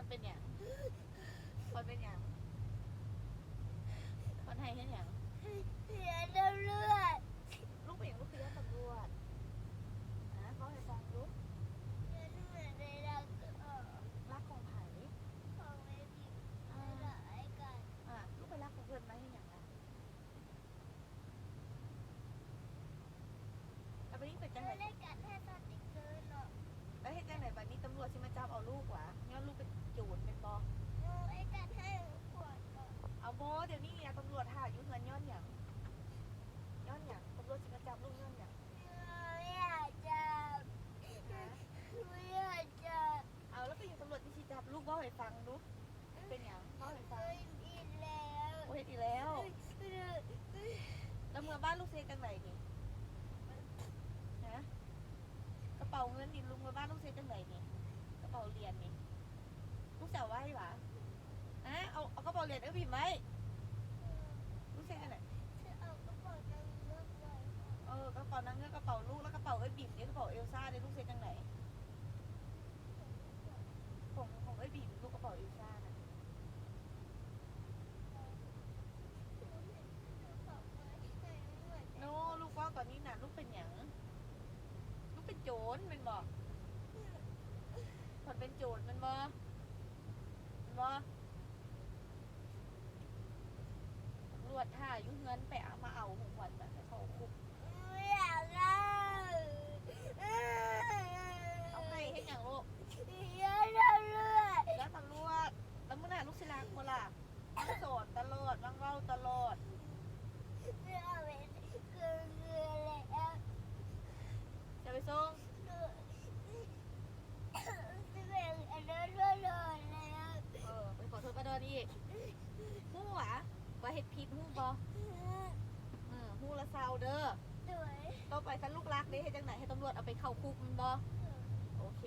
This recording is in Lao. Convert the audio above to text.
ເປັນຫຍັງ? ຄວັນເປັນຫຍັງ? ຄວັນໄຫ້ເຮັດຫຍັງ? ຢ້ານຕຳຫຼວດ. ລູກເປັນຫຍັງລູກຄືຢ້ານຕຳຫຼວດ? ຮະ ເວົ້າໃຫ້ຟັງດູ. ຢ້ານຕຳຫຼວດໄດ້ລັກຂອງ. ລັກຂອງໃຜ? ຂອງເບບີ. ອ່າ ໄດ້ລັກອ້າຍກັນ. ອ່າ ລູກໄປລັກຂອງເພິ່ນມາເຮັດຫຍັງລະ? ແລ້ວບາດນີ້ເປັນຈັ່ງໃດ? ໄດ້ກັນແທ້ສະຕິກເກີເນາະ. ແລ້ວເຮັດຈັ່ງໃດບາດນີ້? ຕຳຫຼວດຊິມາຈັບເອົາລູກຫວາ? ຍ້ອນລູກເປັນໂຈນແມ່ນບໍ່? ເອີ ໄດ້ກັນແທ້ ເອົາບໍ່? ດຽວນີ້ຕຳຫຼວດຖ້າຢູ່ເຮືອນຍ້ອນຫຍັງ? ຍ້ອນຫຍັງ? ຕຳຫຼວດຊິມາຈັບລູກຍ້ອນຫຍັງ? ເອີ ຢາກຈັບ. ຮະ? ບໍ່ຢາກຈັບ. ເອົາ ແລ້ວເປັນຫຍັງຕຳຫຼວດຈຶ່ງຊິຈັບລູກ? ເວົ້າໃຫ້ຟັງດູ. ເປັນຫຍັງ? ເວົ້າໃຫ້ຟັງ. ເຮັດອີກແລ້ວ. ໂອ້ ເຮັດອີກແລ້ວ. ແລ້ວເມືອບ້ານລູກຊິເຮັດຈັ່ງໃດນີ້? ຮະ? ກະເປົາເງິນນີ້ ລູກເມືອບ້ານລູກຊິເຮັດຈັ່ງໃດນີ້? ກະເປົາຫຼຽນນີ້ ລູກຊິເອົາໄວ້ຫວາ? ຮະ? ເອົາ ເອົາກະເປົາຫຼຽນເອື້ອຍບີມໄວ້. ລູກຊິເຮັດຈັ່ງໃດ? ເອົາກະເປົານາງເງືອກໄວ້. ເອີ ກະເປົານາງເງືອກ ກະເປົາລູກ ແລ້ວກະເປົາເອື້ອຍບີມເດ້? ກະເປົາເອວຊາເດ້? ລູກຊິເຮັດຈັ່ງໃດ? ຂອງ ຂອງເອື້ອຍບີມລູກ ກະເປົາເອວຊານະ. ໂນ ລູກເວົ້າຕອນນີ້ນະ ລູກເປັນຫຍັງ? ລູກເປັນໂຈນແມ່ນບໍ່? ຂວັນເປັນໂຈນແມ່ນບໍ່? ແມ່ນບໍ່? ຕຳຫຼວດຖ້າຢູ່ເຮືອນ ໄປເອົາ ມາເອົາຂອງຂວັນໄປ ໄປເຂົ້າຄຸກ. ເອົາໃຫ້ເຮັດຫຍັງລູກ? ຢ້ານຕຳຫຼວດ. ຢ້ານຕຳຫຼວດ. ແລ້ວມື້ໜ້າລູກຊິລັກບໍ່ລະ? ສອນຕະຫຼອດ ມັກເວົ້າຕະຫຼອດ. ຈະໄປສົ່ງ? ເອີ ໄປຂໍໂທດປ້າດອນອີກ. ຮູ້ຫວາ ວ່າເຮັດຜິດ ຮູ້ບໍ່? ເອີ ຮູ້ລະເຊົາເດີ. ຕໍ່ໄປຄັນລູກລັກເດ້ ເຮັດຈັ່ງໃດ? ໃຫ້ຕຳຫຼວດເອົາໄປເຂົ້າຄຸກແມ່ນບໍ່? ໂອເຄ.